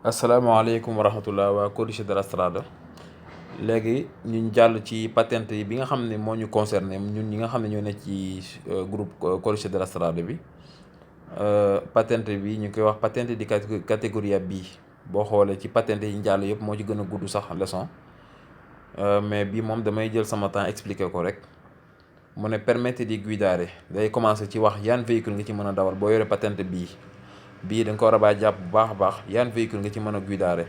asalaamaaleykum wa rahmatullah waa Codice de la Strada léegi ñu jàll ci patente yi bi nga xam ne moo ñu concerné ñun ñi nga xam ne ñoo nekk ci groupe Codice de la Strada bi. Patente bi ñu koy wax patente di catégorie B. boo xoolee ci patente yi ñu jàll yëpp moo ci gën a gudd sax leçon, mais bii moom damay jël sama temps expliquer ko rek. mu ne permette di guidare day commencé ci wax yan véhicule nga ci mën a dawal boo yore patente bii da nga ko war a bàyyi jàpp bu baax a baax yan véhicule nga ci mën a guidare.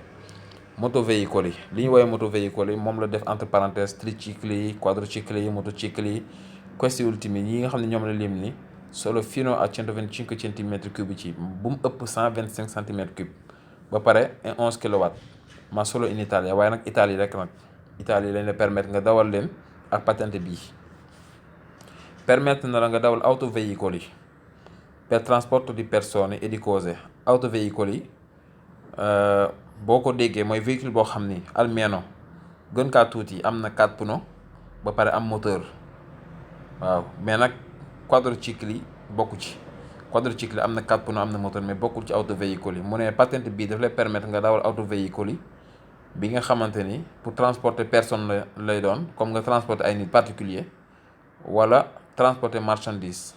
moto véhicule yi li ñu woowee moto véhicule yi moom la def entre parenthèses tricicli yi, quadricicli yi, motocicli yi, questi ultimi yi nga xam ne ñoom la lim ni solo fino a 125 centimetri cubici bu mu ëpp 125 centimètres cube ba pare 11 kilowatt ma solo in Italia, waaye nag Italie rek nag Italie lañ la permettre nga dawal leen ak patente bii. Permettre na la nga dawal autoveicoli yi per trasporto di persone e di cose. Autoveicoli yi boo ko déggee mooy véhicule boo xam ni almeno gën kaa tuuti am na 4 pneus ba pare am moteur. waaw mais nag quadricicli yi bokku ci. quadricicli am na 4 pneus am na moteur mais bokkul ci autoveicoli yi. mu ne patente bii daf lay permettre nga dawal autoveicoli bi nga xamante ni pour transporter personne la lay doon, comme nga transporter ay nit particulier wala transporter marchandise.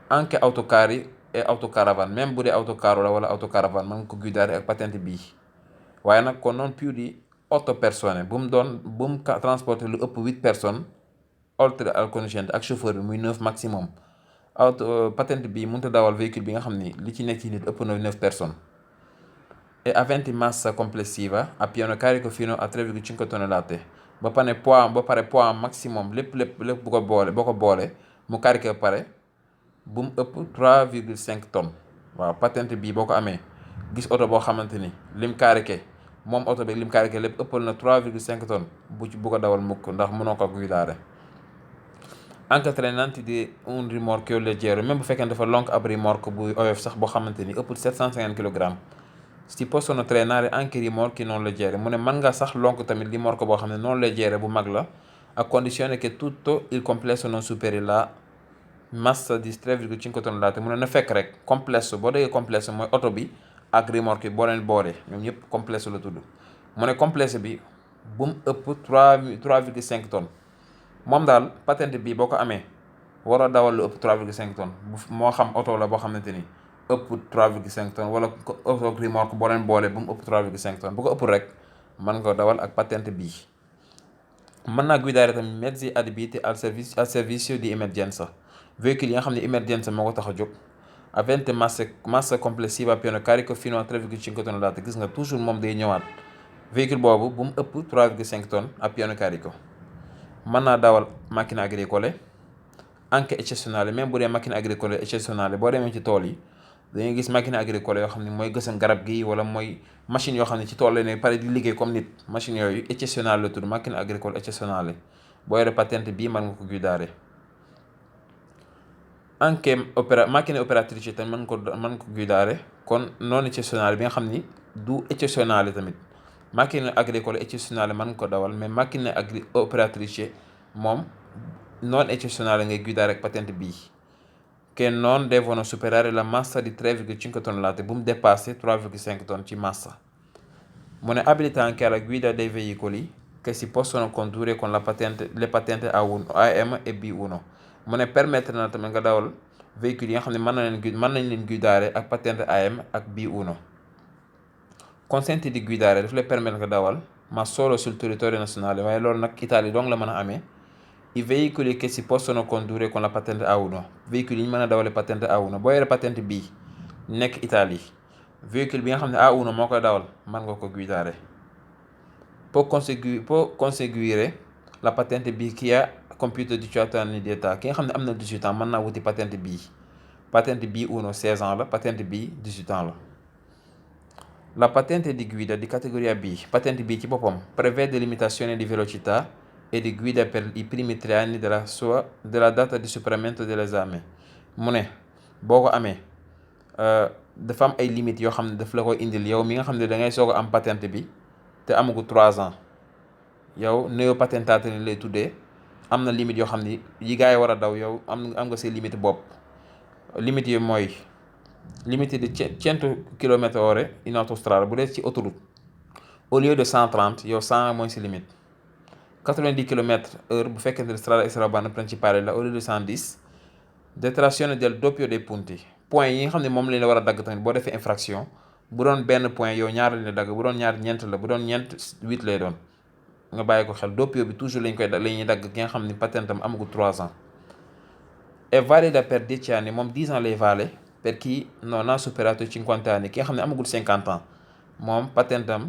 Anche autocarri e autocaravane, même bu dee autocar la wala autocaravane mën nga ko guidare ak patente bii. waaye nag kon non più di 8 persone bu mu transporter lu ëpp 8 personnes oltre al conducente ak chauffeur bi muy 9 maximum. patente bii mënut a dawal véhicule bi nga xam ni li ci nekk ci nit ëpp na 9 personnes. e aventi massa complessiva a pieno carico fino a 3,5 tonnellate ba pare poids maximum lépp bu ko boole mu cariqué ba pare bu mu ëpp 3,5 tonnes. waaw patente bii boo ko amee gis oto boo xamante ni lim cariqué moom oto bi lim cariqué lépp ëppal na 3,5 tonnes bu ko dawal mukk ndax mënoo ko guidare. Anche trainanti di un rimorchio leggero, même bu fekkee dafa lonk ab remorque bu oyof sax boo xamante ni ëpp 750 kg. si possono trainare anche rimorchi non leggeri. mu ne mën nga sax lonk tamit remorque boo xam ne non leggere bu mag la, a condizione che tutto il complesso non superi la massa di 3,5 tonnellate. mu ne na fekk rek complesso, boo déggee complesso mooy oto bi ak remorque bi boo leen boole ñoom ñëpp complesso la tudd. mu ne complesso bi bu mu ëpp 3,5 tonnes. moom daal patente bii boo ko amee waroo dawal lu ëpp 3,5 tonnes moo xam oto la boo xamante ni ëpp 3,5 tonnes wala oto ak remorque boo leen boole bu mu ëpp 3,5 tonnes. bu ko ëpp rek mën nga dawal ak patente bii. mën naa guidare tamit mezzi adibiti al servizio di emergenza, véhicule yi nga xam ne emergenza moo ko tax a jóg. avente massa complessiva pieno carico fino a 3,5 tonnellate. gis nga toujours moom day ñëwaat véhicule boobu bu mu ëpp 3,5 tonnes a pieno carico. mën naa dawal macchine agricole anche eccezionale, même bu dee macchine agricole eccezionale boo demee ci tool yi dañuy gis macchine agricole yoo xam ne mooy gësam garab gi wala mooy machine yoo xam ne ci tool la ne pare di liggéey comme nit. machine yooyu eccezionale la tudd, macchine agricole eccezionale. boo yore patente bii mën nga ko guidare. anche macchine operatrice tamit mën nga ko guidare kon non eccezionale bi nga xam ni du eccezionale tamit. macchine agricole eccezionale mën nga ko dawal, mais macchine operatrice moom non eccezionale ngay guidare ak patente bii. che non devono superare la massa di 3,5 tonnellate, bu mu dépassé 3,5 tonnes ci massa. mu ne abilita anche alla guida dei veicoli che si possono condurre con le patente A1 AM e B1. mu ne permettre na tamit nga dawal véhicule yi nga xam ne mën nañ leen guidare ak patente AM ak B1. consenti di guidare daf lay permettre nga dawal ma solo sul territorio nazionale, waaye loolu nag Italie dong la mën a amee. I veicoli che si possono condurre con la patente A1, véhicule yi ñu mën a dawale patente A1 boo yore patente bii nekk Italie véhicule bi nga xam ne A1 moo koy dawal mën nga ko guidare. può conseguire la patente bii chi ha compiuto 18 anni di età. ki nga xam ne am na 18 ans mën naa wuti patente bii. patente B1 16 ans la, patente bii 18 ans la. la patente di guida di categoria B, patente bii ci boppam prevede limitazione di velocità e di guida per i primi 3 anni della data di superamento dell'esame. mu ne boo ko amee dafa am ay limites yoo xam ne daf la koy indil yow mi nga xam ne da ngay soog a am patente bi te amagu 3 ans. yow neopatentato ni lay tuddee. am na limite yoo xam ni yi gars yi war a daw yow am nga say limite bopp. limite yi mooy limité di 100 km/h in autostrada bu dee ci autoroute au lieu de 130 yow 100 mooy si limite. 90 km/h bu fekkente ne strada extraurbana principale la au lieu de 110. Detrazione del doppio dei punti point yi nga xam ne moom lañ la war a dagg tamit boo defee infraction bu doon benn point yow ñaar lañ la dagg, bu doon ñaar ñeent la, bu doon ñeent 8 lay doon nga bàyyi ko xel. Doppio bi toujours la ñuy dagg ki nga xam ne patentam amagul 3 ans. È valida per 10 anni moom 10 ans lay vale per chi non ha superato 50 anni ki nga xam ne amagul 50 ans moom patentam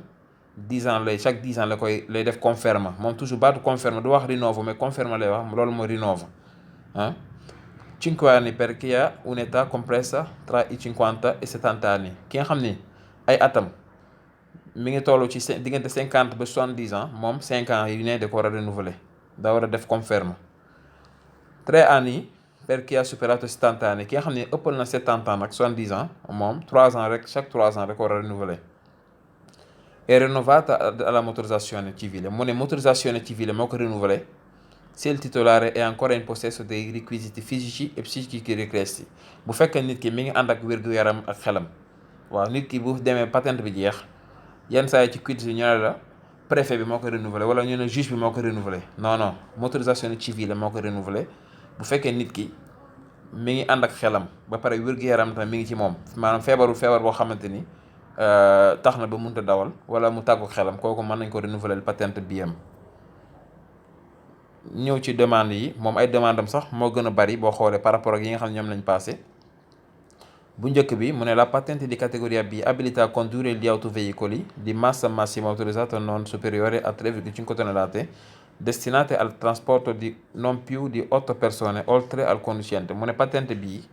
10 ans lay chaque 10 ans lay def conferma moom toujours baatu conferma du wax rinnovo mais conferma lay wax loolu mooy rinnovo ah. 5 anni per chi ha un'età compresa tra i 50 e 70 anni ki nga xam ni ay atam mi ngi toll ci diggante 50 ba 70 ans moom 5 ans yu ne da ko war a renouveler da war a def conferma. 3 anni per chi ha superato 70 anni ki nga xam ne ëppal na 70 ans ak 70 ans moom 3 ans rek chaque 3 ans da ko war a renouveler. È rinnovata alla motorizzazione civile mu ne motorizzazione civile moo ko renouveler se il titolare è ancora in possesso dei requisiti fisici e psichici richiesti bu fekkee nit ki mi ngi ànd ak wér-gu-yaram ak xelam. waaw nit ki bu demee patente bi jeex yenn saa yi ci quitte ñu ne la préfet bi moo ko renouveler wala ñu ne juge bi moo ko renouveler non motorizzazione civile moo ko renouveler bu fekkee nit ki mi ngi ànd ak xelam ba pare wér-gu-yaram tamit mi ngi ci moom maanaam feebar boo xamante ni tax na ba mënut a dawal wala mu tàggu xelam kooku mën nañ ko renouveler patente bi am. ñëw ci demande yi moom ay demande am sax moo gën a bari boo xoolee par rapport ak yi nga xam ne ñoom lañ passé. bu njëkk bi mu ne la patente di categoria B abilita a condurre gli autoveicoli di massa massima autorizzata non superiore a 3,5 tonnellate destinate al trasporto di non più di 8 persone oltre al conducente mu ne patente bii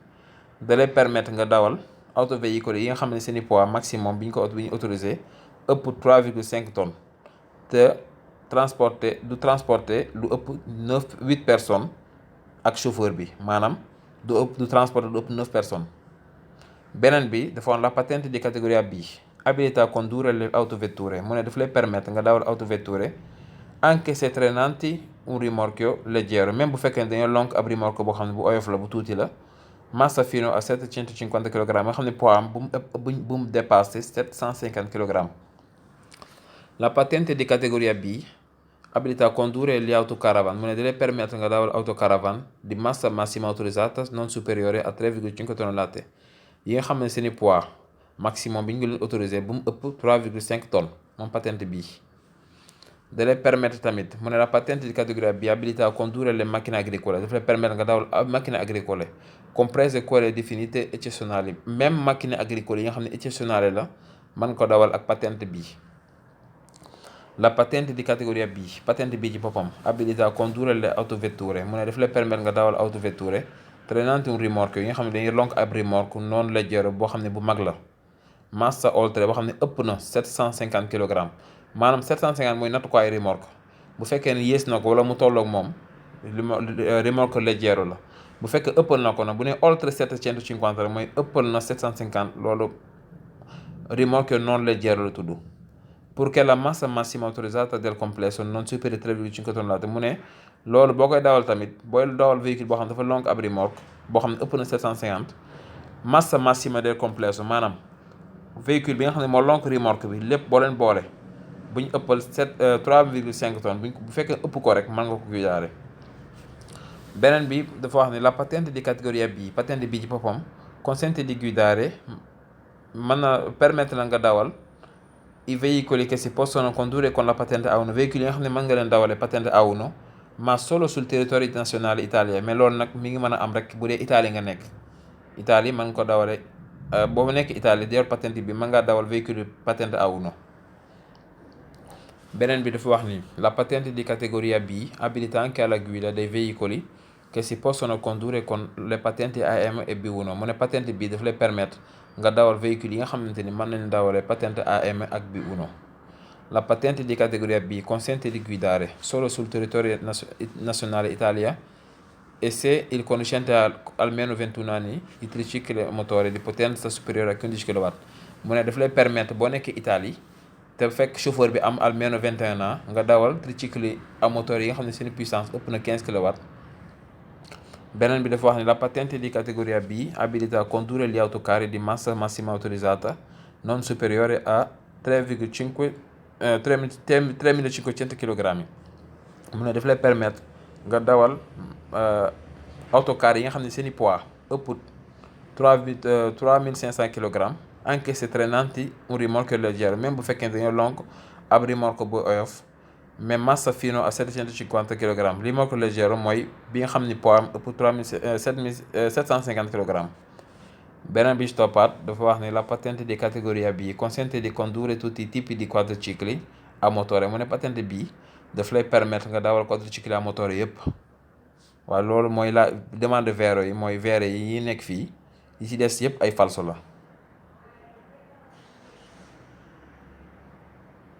da lay permettre nga dawal autoveicoli yi nga xam ne seeni poids maximum bi ñu autorisé ëpp 3,5 tonnes te transporter lu ëpp 8 personnes ak chauffeur bi maanaam du transporter lu ëpp 9 personnes. beneen bi dafa woon la patente di categoria B abilita a condurre le autovetture mu ne daf lay permettre nga dawal autovetture anche se trainanti un rimorchio leggero même bu fekkee ne dañoo lonk ab rimorchio boo xam ne bu oyof la bu tuuti la massa fino a 750 kg nga xam ne poids am bu mu dépassé 750 kg. La patente di categoria B abilita a condurre gli autocaravan mu ne da lay permettre nga dawal autocaravan di massa massima autorizzata non superiore a 3,5 tonnellate yi nga xam ne seeni poids maximum bi ñu leen autorisé bu mu ëpp 3,5 tonnes moom patente bii. da lay permettre tamit mu ne la patente di categoria B abilita a condurre le macchine agricole daf lay permettre nga dawal macchine agricole comprese quelle definite eccezionali même macchine agricole yi nga xam ne eccezionale la mën ko dawal ak patente bii. La patente di categoria B patente bii ci boppam abilita a condurre le autovetture mu ne daf lay permettre nga dawal autovetture trainanti un rimorchio yi nga xam ne dañuy lonk ab remorque non leggero boo xam ne bu mag la massa oltre boo xam ne ëpp na 750 kg maanaam 750 mooy nattukaayu remorque bu fekkee ne yées na ko wala mu tolloog moom remorque leggero la bu fekkee ëppal na ko nag bu ne oltre 750 mooy ëppal na 750 loolu remorque non leggero la tudd. Purché la massa massima autorizzata del complesso non superi 3,5 tonnellate mu ne loolu boo koy dawal tamit booy dawal véhicule boo xam ne dafa lonk ab remorque boo xam ne ëpp na 750 massa massima del complesso maanaam véhicule bi nga xam ne moo lonk remorque bi lépp boo leen boole bu ñu ëppal 3,5 tonnes bu fekkee ëpp ko rek mën nga ko guidare. beneen bi dafa wax ne la patente di categoria B patente bi ci boppam consente di guidare mën na permettre la nga dawal i veicoli che si possono condurre con la patente A1 véhicule yi nga xam ne mën nga leen dawale patente A1 ma solo sul territorio nazionale Italia mais loolu nag mi ngi mën a am rek bu dee Italie nga nekk Italie mën nga ko dawale boobu nekk Italie di yor patente bi mën ngaa dawal véhicule patente A1. beneen bi dafa wax ni la patente di categoria B abilita anche alla guida dei veicoli che si possono condurre con le patenti AM e B1 mu ne patente bi daf lay permettre nga dawal véhicule yi nga xamante ni mën nañu dawale patente AM ak B1. La patente di categoria B consente di guidare solo sul territorio nazionale Italia e se il conducente ha almeno 21 anni di triciclo motore di potenza superiore a 15 kW mu ne daf lay permettre boo nekkee Italie te fekk chauffeur bi am almeno 21 ans nga dawal tricicli a motore yi nga xam ne seen puissance ëpp na 15 kW beneen bi dafa wax ni la patente di categoria B abilita a condurre gli autocarri di massa massima autorizzata non superiore a 3.500 kg. mu ne daf lay permettre nga dawal autocar yi nga xam ne seeni poids ëpp 3.500 kg anche se trainanti un rimorchio leggero, même bu fekkee dañoo lonk ab rimorque bu oyof, mais massa fino a 750 kg. Rimorchio leggero mooy bi nga xam ni poids am ëpp 750 kg. beneen bi ci toppaat dafa wax ni la patente di categoria B consente di condurre tutti i tipi di quadricicli a motore. mu ne patente bi daf lay permettre nga dawal quadricicli a motore yëpp. waaw loolu mooy la demande vero yi mooy vere yi nekk fii yi ci des yëpp ay falso la.